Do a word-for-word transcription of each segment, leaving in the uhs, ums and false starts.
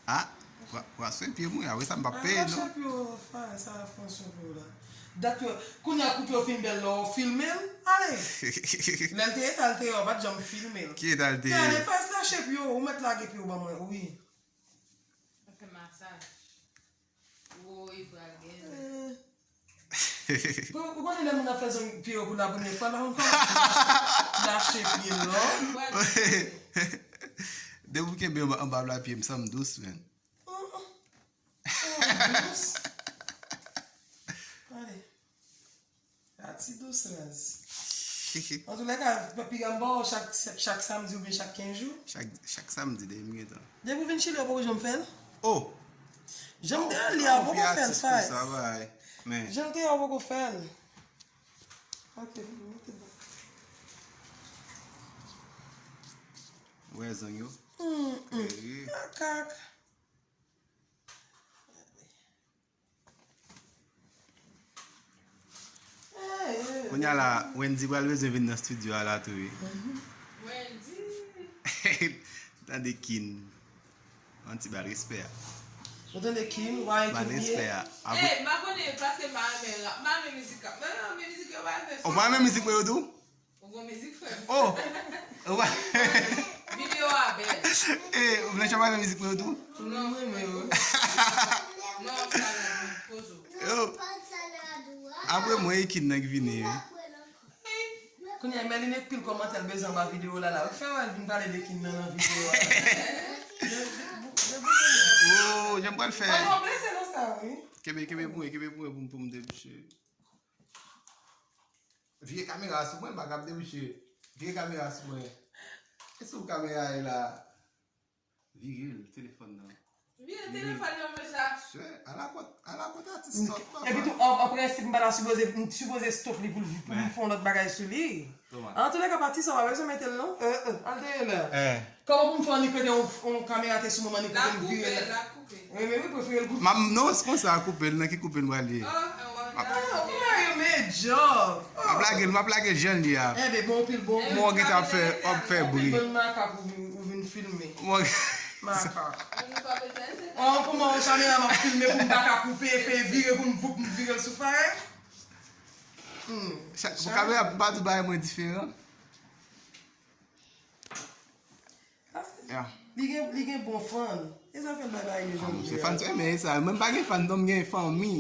Ah, wa, wa swen pye m wi, apre sa m p ap peye non. Mache pye w, sa, sa pran swen pye w la. Dat yo, kounye a koupe w fin bèl la, w filme l, ale. Lè l te eta l te ye, w pa t janm filme l. Ki eta l te ye? Gade fas lache pye w, ou mèt lage pye w ban mwen, wi. Fè masaj. Woy, pral gen. Eh. Bon, ou konnen lè moun ap fè zong pye yo pou la premye fwa, la, ou konnen lache pye l, non? Depi w kenbe anba, anba pla pye m, sanm dous, menn. Oh, oh. Oh, dous. Ale. Sa ti dous raz. Antoulèka, piga m ba w chak, chak samdi oubyen chak kenz jou. Chak, chak samdi, depi m gentan. Depi w vin Chili, w poko janm fè l? Oh! Jan m te al li a, w poko fè l, Faes. Jan m te al, w poko fè l. Ok, mete bak. Wè zong yo. Hmm, hmm. Makak. Kounye a la, Wendy pral bezwen vin nan estidyo a la tou wi. Wendy. Tande Kin. Yon ti bal respè a. Ou tande Kin, wa ekipe. Bal respè a. Apre, eh, m pa konnen paske m pa renmen rap, m pa renmen mizik rap. Mwen renmen mizik yo pa fè. Ou pa renmen mizik mwen yo tou? Ou gon mizik frè m. Oh! Ou pa... Videyo a bèl. Eh, ou menm pa renmen mizik mwen yo tou? Non, mwen renmen yo. Non, sa la, pozo. Yo. Apre mwen, e Kin nan ki vini wi. Kounye a, Merline pil kòmantè l bezwen anba videyo la la. Ou fè wè l vin pale de Kin nan nan videyo a. Oh, jan m pral fè. Fò nou blese nan sa wi. Kenbe, kenbe pou mwen, kenbe pou mwen pou m, pou m debouche. Vire kamera a sou mwen, m pa kab debouche. Vire kamera a sou mwen. E sou kamera a ye la. Vire l, telefòn nan. Vire telefòn nan, monchè. Sè, ala kot, ala kot atis sòt, papa. Epi tou, an, an prensip, m pa ta sipoze, m sipoze stop li pou l, pou m fè yon lòt bagay sou li. An tou lè ka, pati sa w pa bezwen mete l non. Eh, eh, al dèyè la. Eh. Kòman pou m fè annik rete yon, yon kamera te sou mwen, annik rete m vire l? L ap koupe, l ap koupe. Wi, men wi, prefere l koupe. M ap, non, se konsa, koupe l, nan ki koupe n pral ye? Ah, ah, w ap... Ah, kòman yo met djòb? M ap lage l, m ap lage l jan l ye a. Enben, bon, anpil bon. Mwen gentan ap fè, ap fè bri. Anpil bon makak ou vin, ou vin filme. Mwen... Makak. Oh, kòman yon kamera m ap filme pou m pa ka koupe, fè vire pou m, pou m vire l sou Faes? Hmm. Sa, pou kamera, m pa di bagay mwen diferan. Paske li gen, li gen bon fan. E sa fè l bay bagay yo jan l vle a. Fan, se men sa. Mwen m pa gen fan, non, m gen fanmi.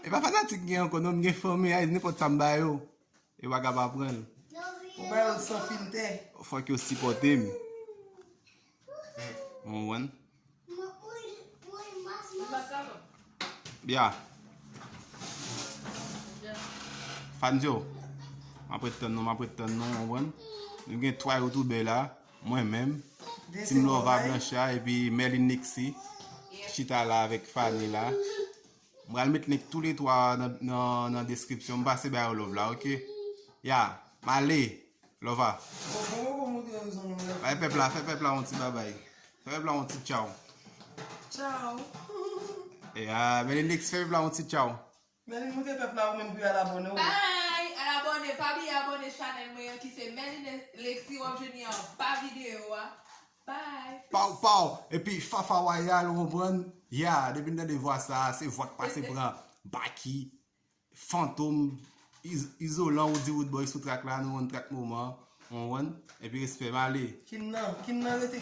E pa fanatik m gen ankò, non, m gen fanmi. Ay, nenpòt sa m ba yo, yo pa kab ap pran l. Ou ba yo l san filtè. Fòk yo sipòte m. Ou konprann? Ya. Fan yo. M ap ret tann nou, m ap ret tann nou, ou konprann? Nou gen twa youtubè la, mwen menm, Team Lova Blancha, epi Merline Lexi, ki chita la avèk Fanny la. M pral met link tou le twa nan, nan, nan deskripsyon. M pase ba yo love la, oke? Ya, m ale. Lova. Bon, bon, bon, bon, bon, bon, bon. Bay pèp la, fè pèp la yon ti babay. Fè pèp la yon ti tchaw. Tchaw. E a, Merline Lexi, fè pèp la yon ti tchaw. Merline, montre pèp la ou menm pou y al abòne w. Bye! Al abòne, pa bliye abòne chanèl mwen an ki se Merline Lexi, w ap jwenn li anba videyo a. Bye! Pow, pow! Epi Fafa Wayal, ou konprann? Ya, depi n tande vwa sa a, se vwa k pase pran Baky. Fantom, Iz-, Izolan, ou di Roodboy sou trak la, nou konn trak moman, ou konprann? Epi respè, m ale. Kin nan, Kin nan rete